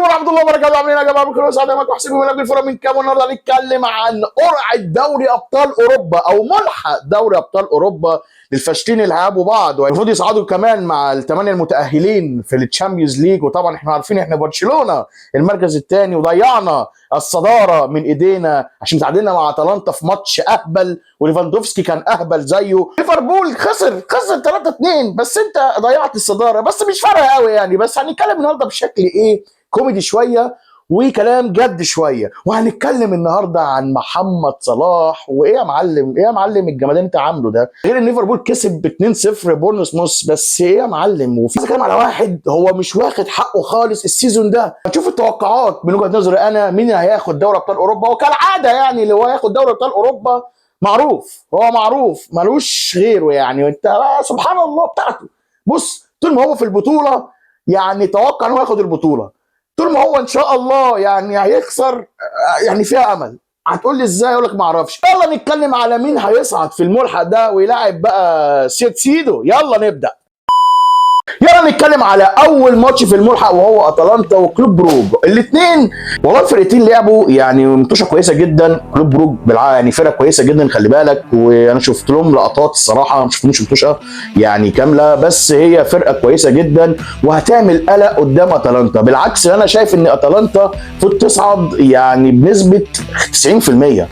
عليكم ورحمة الله وبركاته. عاملين ايه يا جماعه؟ بخير وسعاده. معاكم حسين من الفرق من كام. النهارده هنتكلم عن قرعه دوري ابطال اوروبا او ملحق دوري ابطال اوروبا للفاشلين اللي هيلعبوا بعض والمفروض يصعدوا كمان مع الثمانية المتاهلين في ال Champions League. وطبعا احنا عارفين احنا برشلونة المركز الثاني وضيعنا الصدارة من ايدينا عشان تعادلنا مع اتلانتا في ماتش اهبل، وليفاندوفسكي كان اهبل زيه. ليفربول خسر 3-2، بس انت ضيعت الصداره، بس مش فارقه قوي يعني. بس هنتكلم النهارده بشكل ايه، كوميدي شوية وكلام جد شويه، وهنتكلم النهارده عن محمد صلاح. وايه يا معلم، ايه يا معلم الجمدان اللي انت عامله ده؟ غير ان ليفربول كسب ب 2-0 بورنموث، بس ايه يا معلم. وفي كلام على واحد هو مش واخد حقه خالص ال season ده. هتشوف التوقعات من وجهه نظري انا مين اللي هياخد دوري ابطال اوروبا، وكالعادة يعني اللي هو هياخد دوري ابطال اوروبا معروف، هو معروف ملوش غيره يعني. وانت سبحان الله بتاعته، بص طول ما هو في البطولة يعني توقع ان هو ياخد البطوله، طول ما هو ان شاء الله يعني هيخسر يعني فيها امل. هتقول لي ازاي؟ اقول لك ما اعرفش. يلا نتكلم على مين هيصعد في الملحق ده ويلاعب بقى سيد سيدو. يلا نبدا. يلا نتكلم على اول ماتش في الملحق وهو اتلانتا وكلوب بروج. الاثنين والله الفرقتين لعبوا يعني متوشه كويسة جدا. كلوب بروج يعني فرقه كويسة جدا، خلي بالك، وانا شفت لهم لقطات الصراحه، ما شفتهمش متوشه يعني كامله، بس هي فرقه كويسة جدا وهتعمل قلق قدام اتلانتا. بالعكس انا شايف ان اتلانتا المفروض تصعد يعني بنسبة 90%،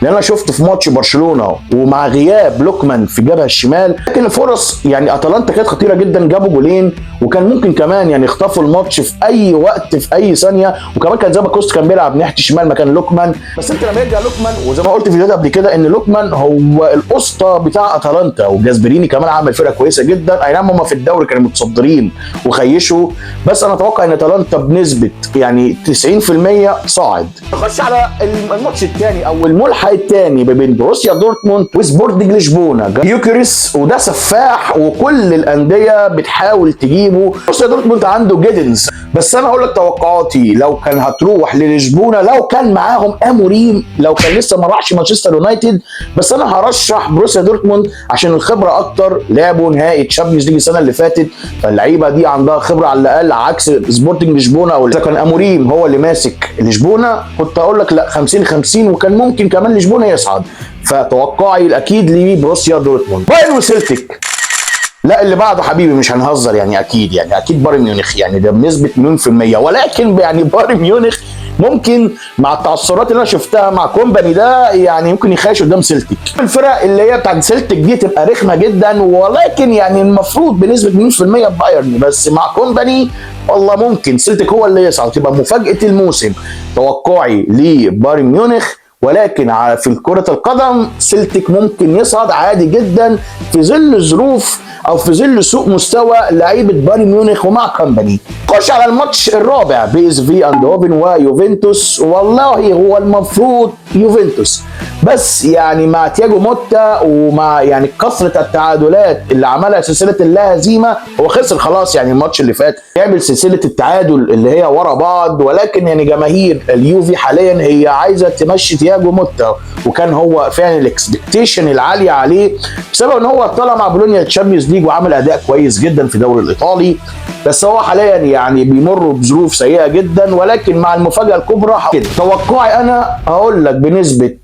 لان انا شفت في ماتش برشلونة ومع غياب لوكمان في الجبهة الشمال، لكن الفرص يعني اتلانتا كانت خطيرة جدا، جابوا جولين وكان ممكن كمان يعني يخطفوا الماتش في اي وقت في اي ثانيه. وكمان كان زابا كوست كان بيلعب ناحية الشمال مكان لوكمان، بس انت لما يرجع لوكمان، وزي ما قلت في فيديوهات قبل كده ان لوكمان هو الاسطى بتاع اتلانتا، وجاسبريني كمان عمل فرقه كويسة جدا. اي نعم هم في الدوري كانوا متصدرين وخيشوا، بس انا اتوقع ان اتلانتا بنسبة يعني 90% صاعد. نخش على الماتش الثاني او الملحق الثاني ما بين بروسيا دورتموند وسبورتنج لشبونه. يوكريس وده سفاح وكل الاندية بتحاول تجيبه. بروسيا دورتموند عنده جيدنز، بس انا هقول لك توقعاتي لو كان هتروح للشبونه، لو كان معاهم اموريم، لو كان لسه ما راحش مانشستر يونايتد، بس انا هرشح بروسيا دورتموند عشان الخبرة اكتر، لعبوا نهائي Champions League السنة اللي فاتت، فاللعيبه دي عندها خبره على الاقل، عكس سبورتنج لشبونه. او اذا كان اموريم هو اللي ماسك لشبونه كنت اقول لك لا 50-50، وكان ممكن كمان لشبونه يصعد. فتوقعي الاكيد لبروسيا دورتموند. بايرن وسيلتيك، لا اللي بعده حبيبي مش هنهزر يعني، اكيد يعني اكيد بايرن ميونخ، يعني ده بنسبة 1,000,000%. ولكن يعني بايرن ميونخ ممكن مع التعثرات اللي انا شفتها مع كومباني ده يعني ممكن يخاش قدام سيلتيك. الفرق اللي هي بتاعت سيلتيك دي تبقى رخمة جدا، ولكن يعني المفروض بنسبة 1,000,000% بايرن، بس مع كومباني والله ممكن سيلتيك هو اللي يصعد، تبقى مفاجاة الموسم. توقعي لبايرن ميونخ، ولكن في كرة القدم سيلتيك ممكن يصعد عادي جدا في ظل ظروف او في ظل سوء مستوى لعيبة بايرن ميونخ ومع كومباني. خش على الماتش الرابع، بي اس في اندهوفن ويوفنتوس. والله هو المفروض يوفنتوس، بس يعني مع تياجو موتا ومع يعني كثرة التعادلات اللي عملها سلسلة اللا هزيمة، هو خسر خلاص يعني الماتش اللي فات، يعمل سلسلة التعادل اللي هي ورا بعض. ولكن يعني جماهير اليوفي حاليا هي عايزه تمشي تياجو موتا، وكان هو فعلا ال expectation العالية عليه بسبب ان هو طلع مع بولونيا ال Champions League وعمل اداء كويس جدا في الدوري الايطالي، بس هو حاليا يعني بيمر بظروف سيئه جدا. ولكن مع المفاجاة الكبرى كده توقعي انا هقول لك بنسبة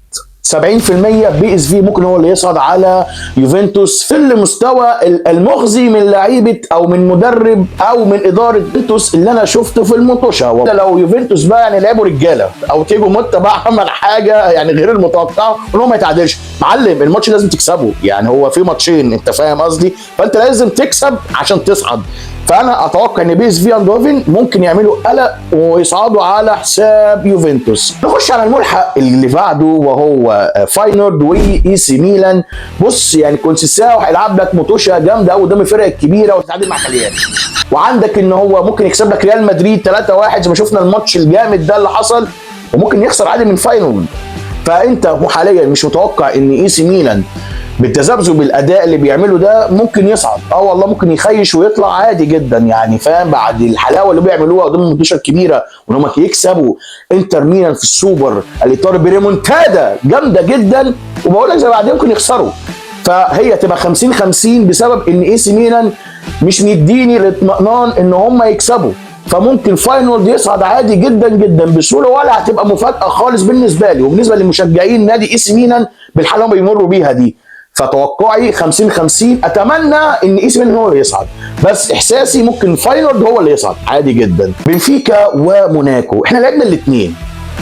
70% بي اس في ممكن هو اللي يصعد على يوفنتوس في المستوى المخزي من لعيبة او من مدرب او من ادارة يوفنتوس اللي انا شفته في المطوشه. لو يوفنتوس بقى يعني لعبوا رجاله او تيجو موتا بقى عمل حاجة يعني غير المتوقعة ان هو ما يتعادلش، معلم الماتش لازم تكسبه، يعني هو في ماتشين انت فاهم قصدي، فانت لازم تكسب عشان تصعد. فانا اتوقع ان بي اس في اندوفن ممكن يعملوا قلق ويصعدوا على حساب يوفنتوس. نخش على الملحق اللي بعده وهو فاينورد واي سي ميلان. بص يعني كونسيساو هيلعب لك مطوشه جامدة قوي قدام الفرق الكبيرة وتتعادل مع كالياري، وعندك ان هو ممكن يكسب لك ريال مدريد 3-1 زي ما شفنا الماتش الجامد ده اللي حصل، وممكن يخسر عادي من فاينورد. فانت حاليا مش متوقع ان اي سي ميلان بالتذبذب الاداء اللي بيعمله ده ممكن يصعد. والله ممكن يخيش ويطلع عادي جدا يعني فاهم، بعد الحلاوة اللي بيعملوها قدام الماتشات الكبيرة وان هم يكسبوا انتر ميلان في السوبر الايطالي بريمونتادا جامدة جدا، وبقول لك زي بعدين ممكن يخسروا. فهي تبقى 50-50 بسبب ان اي سي ميلان مش مديني الاطمئنان ان هم يكسبوا. فممكن فاينورد يصعد عادي جدا جدا بسهوله، ولا هتبقى مفاجاة خالص بالنسبة لي وبالنسبة لمشجعين نادي اي سي ميلان بالحالة اللي هم بيمروا بيها دي. فتوقعي 50-50، اتمنى ان اي سي ميلان هو اللي يصعد، بس احساسي ممكن فاينورد هو اللي يصعد عادي جدا. بنفيكا وموناكو، احنا لعبنا الاثنين،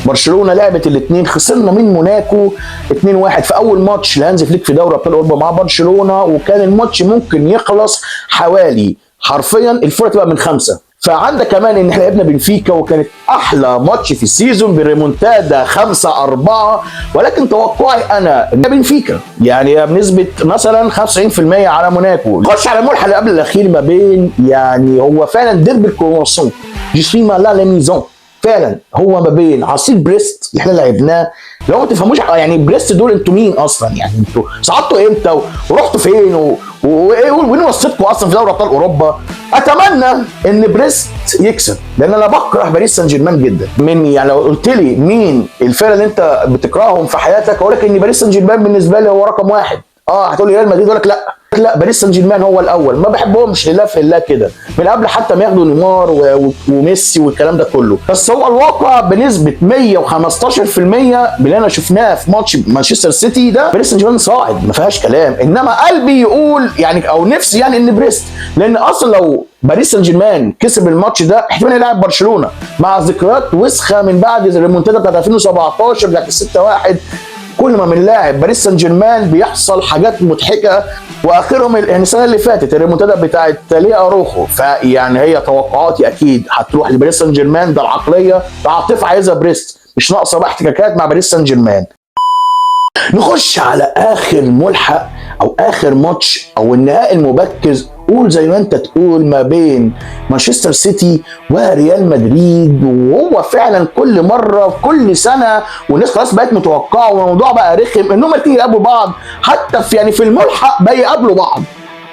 برشلونة لعبت الاثنين، خسرنا من موناكو 2-1 في اول ماتش لهانز فليك في دوري ابطال اوروبا مع برشلونه، وكان الماتش ممكن يخلص حوالي حرفيا الفرق تبقى من 5. فعندك كمان ان احنا لعبنا بنفيكا وكانت احلى ماتش في ال season بالريمونتادا 5-4، ولكن توقعي انا ان بنفيكا يعني بنسبة مثلا 95% على موناكو. خش على الملحق اللي قبل الاخير ما بين، يعني هو فعلا ديربي الكرواسون، je suis mal à la maison، فعلا هو ما بين عصير بريست اللي احنا لعبناه. لو ما تفهموش يعني بريست دول انتوا مين اصلا، يعني انتوا صعدتوا امتى ورحتوا فين وين وصلتكم اصلا في دوري ابطال اوروبا؟ اتمنى ان بريست يكسب، لان انا بكره باريس سان جيرمان جدا. من يعني لو قلت لي مين الفرقة اللي انت بتكرههم في حياتك، اقول لك ان باريس سان جيرمان بالنسبة لي هو رقم 1. هتقول لي ريال مدريد، اقول لك لا لا، باريس سان جيرمان هو الاول. ما بحبهمش لله في الله كده، من قبل حتى ما ياخدوا نيمار وميسي والكلام ده كله. بس هو الواقع بنسبة 115% باللي انا شفناه في ماتش مانشستر سيتي ده، باريس سان جيرمان صاعد ما فيهاش كلام. انما قلبي يقول يعني او نفسي يعني ان بريست، لان اصلا لو باريس سان جيرمان كسب الماتش ده احتمال يلعب برشلونة مع ذكريات وسخة من بعد الريمونتادا بتاعت 2017 بتاعت 6-1. كل ما بنلاعب باريس سان جيرمان بيحصل حاجات مضحكة، واخرهم يعني السنة اللي فاتت الريمونتادا بتاعت ليا اروخو. فيعني هي توقعاتي اكيد هتروح لباريس سان جيرمان، ده العقلية، العاطفة عايزه بريست، مش ناقصه بقى احتكاكات مع باريس سان جيرمان. نخش على اخر ملحق او اخر ماتش او النهائي المبكر، قول زي ما انت تقول، ما بين مانشستر سيتي وريال مدريد. وهو فعلا كل مرة في كل سنة والناس خلاص بقت متوقعه، والموضوع بقى رخم ان هم الاثنين يقابلوا بعض، حتى في يعني في الملحق بقى يقابلوا بعض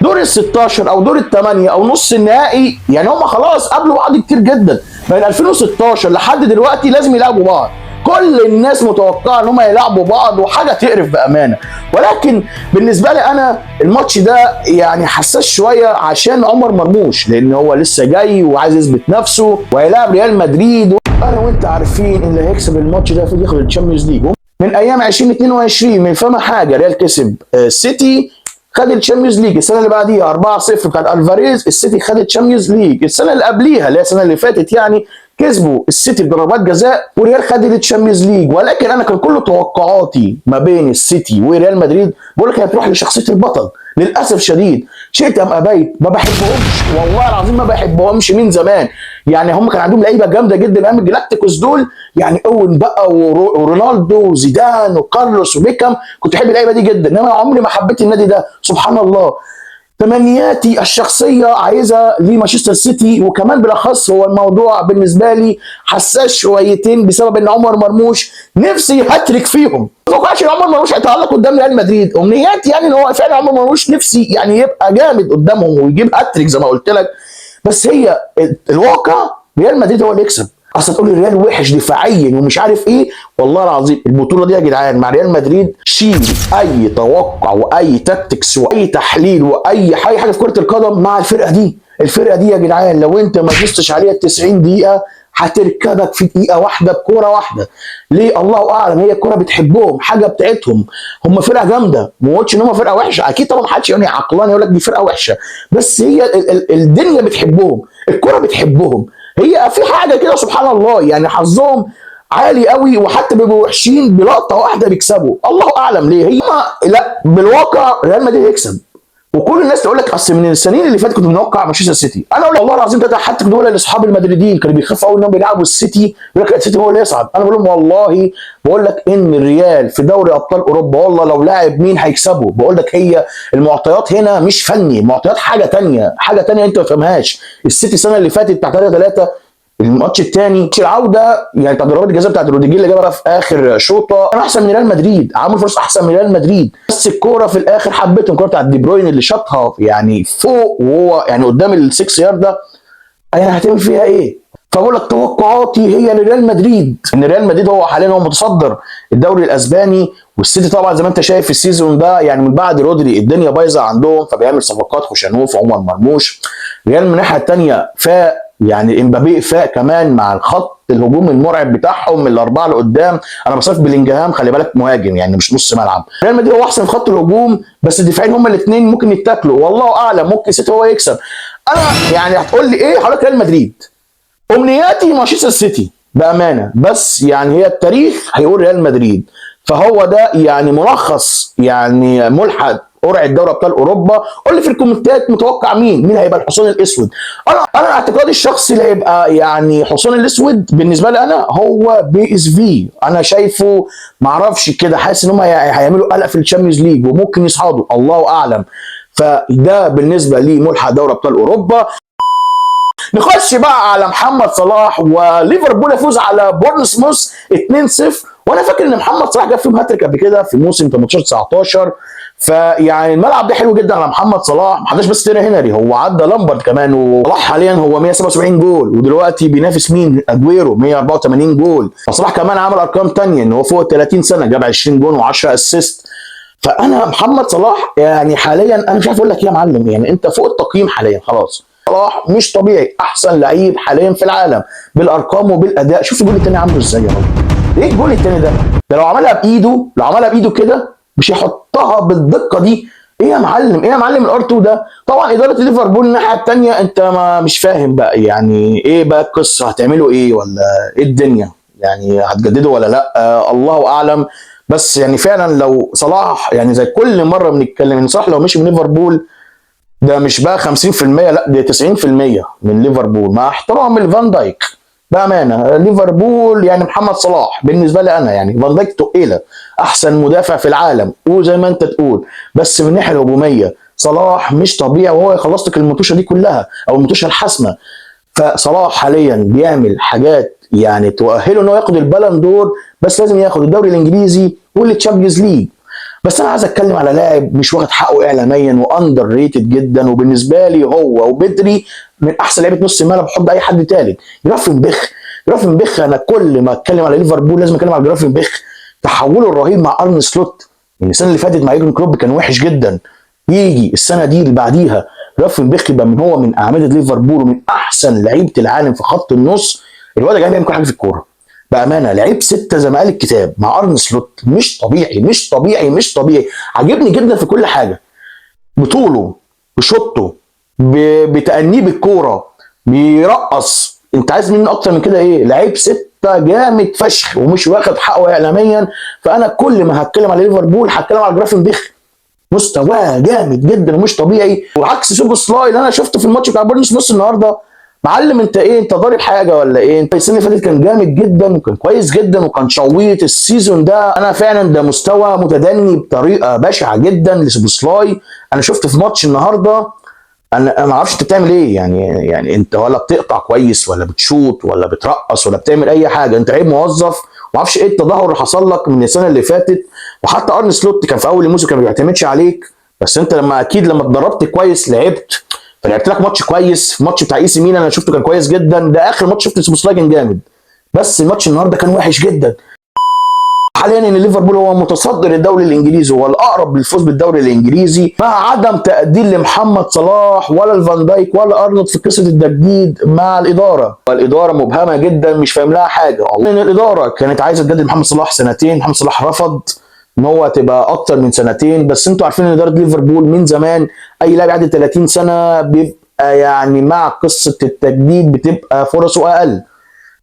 دور ال 16 او دور الثمانية او نص النهائي. يعني هم خلاص قابلوا بعض كتير جدا من 2016 لحد دلوقتي، لازم يلعبوا بعض. كل الناس متوقعه ان هم يلعبوا بعض، وحاجه تقرف بامانه. ولكن بالنسبة لي انا الماتش ده يعني حساس شوية عشان عمر مرموش، لان هو لسه جاي وعايز يثبت نفسه وهيلاعب ريال مدريد. انا وانت عارفين ان اللي هيكسب الماتش ده المفروض ياخد ال Champions League من ايام 2022، من فما حاجة ريال كسب السيتي خد ال Champions League. السنة اللي بعديها 4-0 بتاعت الفاريز، السيتي خد ال Champions League. السنة اللي قبليها اللي هي السنة اللي فاتت يعني كسبوا السيتي بضربات جزاء وريال خد ال Champions League. ولكن انا كان كل توقعاتي ما بين السيتي وريال مدريد، بقول لك هتروح لشخصية البطل. للاسف شديد شئت ام ابيت ما بحبهمش، والله العظيم ما بحبهمش من زمان. يعني هم كان عندهم لعيبة جامدة جدا ايام الجلاكتيكوس دول، يعني اوين بقى ورونالدو وزيدان وكارلوس وبيكام، كنت احب اللعيبة دي جدا. انما عمري ما حبيت النادي ده، سبحان الله. تمنياتي الشخصية عايزه لمانشستر سيتي، وكمان بالاخص هو الموضوع بالنسبة لي حساس شويتين بسبب ان عمر مرموش نفسي هاتريك فيهم. ما اتوقعش ان عمر مرموش هيتالق قدام ريال مدريد، امنياتي يعني ان هو فعلا عمر مرموش نفسي يعني يبقى جامد قدامهم ويجيب هاتريك زي ما قلت لك. بس هي الواقع ريال مدريد هو اللي يكسب. اصل تقول الريال وحش دفاعيا ومش عارف ايه، والله العظيم البطولة دي يا جدعان مع ريال مدريد شيل اي توقع واي tactics واي تحليل واي حاجة في كره القدم مع الفرقة دي. الفرقة دي يا جدعان لو انت ما دوستش عليها 90 دقيقة هتركبك في دقيقة واحدة بكوره واحدة. ليه؟ الله اعلم. هي الكورة بتحبهم، حاجة بتاعتهم، هم فرقه جامدة. ما قلتش ان هم فرقه وحشة، اكيد طبعا ما حدش يعني عقلاني يقول لك دي فرقه وحشة، بس هي الدنيا بتحبهم، الكورة بتحبهم، هي في حاجة كده سبحان الله، يعني حظهم عالي قوي، وحتى بيبقوا وحشين بلقطة واحدة بيكسبوا. الله اعلم ليه. هي لا بالواقع ريال مدريد يكسب، وكل الناس تقول لك اصل من السنين اللي فاتت كنت بنوقع مانشستر سيتي. انا اقول والله العظيم ثلاثة، حتى كنت بقول لاصحاب المدريدين كانوا بيخافوا قوي انهم بيلعبوا السيتي، يقول لك السيتي هو اللي يصعد. انا بقول لهم والله بقول لك ان الريال في دوري ابطال اوروبا والله لو لعب مين هيكسبه. بقول لك هي المعطيات هنا مش فني، المعطيات حاجة ثانية، حاجة ثانية انت ما تفهمهاش. السيتي السنة اللي فاتت بتاع 3-3، الماتش الثاني العودة يعني بتاع ضربات الجزاء بتاعت روديجير اللي جابها في اخر شوطه، كان احسن من ريال مدريد، عمل فرص احسن من ريال مدريد، بس الكورة في الاخر حبتهم. الكورة بتاعت دي بروين اللي شاطها يعني فوق وهو يعني قدام ال 6 يارد ده، يعني هتعمل فيها ايه؟ فبقول لك توقعاتي هي لريال مدريد، ان ريال مدريد هو حاليا هو متصدر الدوري الاسباني، والسيتي طبعا زي ما انت شايف في ال season ده يعني من بعد رودري الدنيا بايظة عندهم، فبيعمل صفقات خوشانوف وعمر مرموش. ريال من الناحية الثانية فاق يعني امبابي فاق كمان مع الخط الهجوم المرعب بتاعهم الاربعة اللي قدام. انا بصرف بلينجهام، خلي بالك مهاجم يعني مش نص ملعب. ريال مدريد هو احسن في خط الهجوم، بس الدفاعين هما الاثنين ممكن يتاكلوا، والله اعلم، ممكن سيتي هو يكسب. انا يعني هتقول لي ايه؟ حضرتك ريال مدريد. امنياتي مانشستر سيتي بامانه، بس يعني هي التاريخ هيقول ريال مدريد. فهو ده يعني ملخص يعني ملحق قرعه دوري ابطال اوروبا. قول لي في الكومنتات متوقع مين هيبقى الحصان الاسود. انا اعتقادي الشخصي اللي هيبقى يعني حصان الاسود بالنسبة لي انا هو PSV. انا شايفه معرفش كده، حاسس ان هم هيعملوا قلق في ال Champions League وممكن يصعدوا، الله اعلم. فده بالنسبة لملحق دوري ابطال اوروبا. نخش بقى على محمد صلاح وليفربول يفوز على بورنموث 2-0. وانا فاكر ان محمد صلاح جاب فيهم هاتريك قبل كده في موسم 18-19. فيعني الملعب ده حلو جدا على محمد صلاح، ما حدش بس تيري هنري، هو عدى لامبرد كمان. وصلاح حاليا هو 177 جول، ودلوقتي بينافس مين؟ اجويرو 184 جول. فصلاح كمان عمل ارقام ثانية ان هو فوق 30 سنة جاب 20 جول و10 assist. فانا محمد صلاح يعني حاليا انا مش عارف اقول لك ايه يا معلم، يعني انت فوق التقييم حاليا خلاص. صلاح مش طبيعي، احسن لعيب حاليا في العالم بالارقام وبالاداء. شوف الجول الثاني عامله ازاي يا راجل، ايه الجول الثاني ده؟ ده لو عملها بايده، لو عملها بايده كده مش هيحطها بالدقه دي. ايه يا معلم، ايه يا معلم ال R 2 ده؟ طبعا ادارة ليفربول الناحية الثانية انت ما مش فاهم بقى يعني ايه بقى القصة، هتعملوا ايه ولا ايه الدنيا، يعني هتجددوا ولا لا؟ الله اعلم. بس يعني فعلا لو صلاح، يعني زي كل مرة بنتكلم ان صلاح لو مشي من ليفربول ده مش بقى 50%، لا ده 90% من ليفربول، مع احترامي لفان دايك بامانه. ليفربول يعني محمد صلاح بالنسبة لي انا، يعني فان دايك تقيلة، احسن مدافع في العالم وزي ما انت تقول، بس من الناحية الهجومية صلاح مش طبيعي، وهو يخلص لك المطوشه دي كلها او المطوشه الحاسمة. فصلاح حاليا بيعمل حاجات يعني تؤهله انه ياخد ال Ballon d'Or، بس لازم ياخد الدوري الانجليزي وال Champions League. بس انا عايز اتكلم على لاعب مش واخد حقه اعلاميا و underrated جدا، وبالنسبة لي هو وبدري من احسن لعيبة نص الملعب، بحب اي حد ثالث. جرافنبخ، جرافنبخ انا كل ما اتكلم على ليفربول لازم اتكلم على جرافنبخ. تحوله الرهيب مع ارن سلوت، يعني السنة اللي فاتت مع يورجن كلوب كان وحش جدا، يجي السنة دي اللي بعديها جرافنبخ يبقى من هو من اعمدة ليفربول ومن احسن لعيبة العالم في خط النص. الواد ده بيعمل كل حاجة في الكورة بامانه، لعيب ستة زي ما قال الكتاب مع ارن سلوت، مش طبيعي مش طبيعي مش طبيعي. عجبني جدا في كل حاجة، بطوله، بشوطه، بتأنيه بالكورة، بيرقص. انت عايز منه اكتر من كده ايه؟ لعيب ستة جامد فشخ ومش واخد حقه اعلاميا. فانا كل ما هتكلم على ليفربول هتكلم على جرافنبخ، مستواه جامد جدا ومش طبيعي. وعكس سوبوسلاي اللي انا شفته في الماتش بتاع بورنموث النهارده، معلم انت ايه؟ انت ضارب حاجة ولا ايه؟ انت السنة اللي فاتت كان جامد جدا وكان كويس جدا وكان شويط. ال season ده انا فعلا ده مستوى متدني بطريقة بشعة جدا لسوبوسلاي. انا شفت في ماتش النهارده، انا ما اعرفش انت بتعمل ايه، يعني انت ولا بتقطع كويس ولا بتشوط ولا بترقص ولا بتعمل اي حاجة، انت لعيب موظف. ما اعرفش ايه التدهور اللي حصل لك من السنة اللي فاتت. وحتى ارن سلوت كان في اول الموسم كان ما بيعتمدش عليك، بس انت لما اكيد لما اتدربت كويس لعبت، فلعبت لك ماتش كويس في ماتش بتاع اي سي ميلان انا شفته كان كويس جدا. ده اخر ماتش شفت سوبوسلاي كان جامد، بس الماتش النهارده كان وحش جدا. حاليا ان ليفربول هو متصدر الدوري الانجليزي، هو الاقرب للفوز بالدوري الانجليزي، مع عدم تقدير لمحمد صلاح ولا الفان دايك ولا ارنولد في قصة التجديد مع الادارة. الادارة مبهمة جدا مش فاهم لها حاجة. ان الادارة كانت عايزه تجدد محمد صلاح سنتين، محمد صلاح رفض ان هو تبقى اكتر من سنتين. بس انتوا عارفين ان ادارة ليفربول من زمان اي لاعب يعدي 30 سنة بيبقى يعني مع قصة التجديد بتبقى فرصة اقل.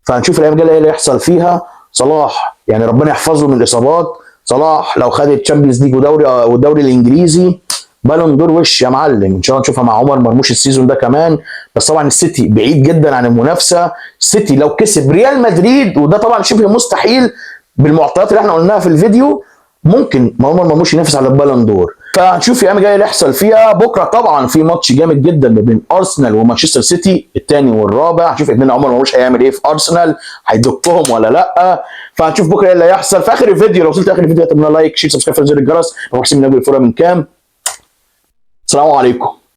فهنشوف الايام الجاية ايه اللي يحصل فيها. صلاح يعني ربنا يحفظه من الاصابات. صلاح لو خد ال Champions League والدوري الانجليزي Ballon d'Or وش يا معلم، ان شاء الله نشوفها مع عمر مرموش ال season ده كمان. بس طبعا السيتي بعيد جدا عن المنافسة. السيتي لو كسب ريال مدريد، وده طبعا شبه مستحيل بالمعطيات اللي احنا قلناها في الفيديو، ممكن عمر مرموش ينافس على ال Ballon d'Or. فهنشوف الايام الجاية اللي يحصل فيها. بكره طبعا في ماتش جامد جدا ما بين ارسنال ومانشستر سيتي، الثاني والرابع. هنشوف ابننا عمر مرموش هيعمل ايه في ارسنال، هيدكهم ولا لا. فهنشوف بكره ايه اللي هيحصل. في اخر الفيديو لو وصلت اخر الفيديو اتمنى like، share، subscribe، زر الجرس. محسن من الفوره من كام. السلام عليكم.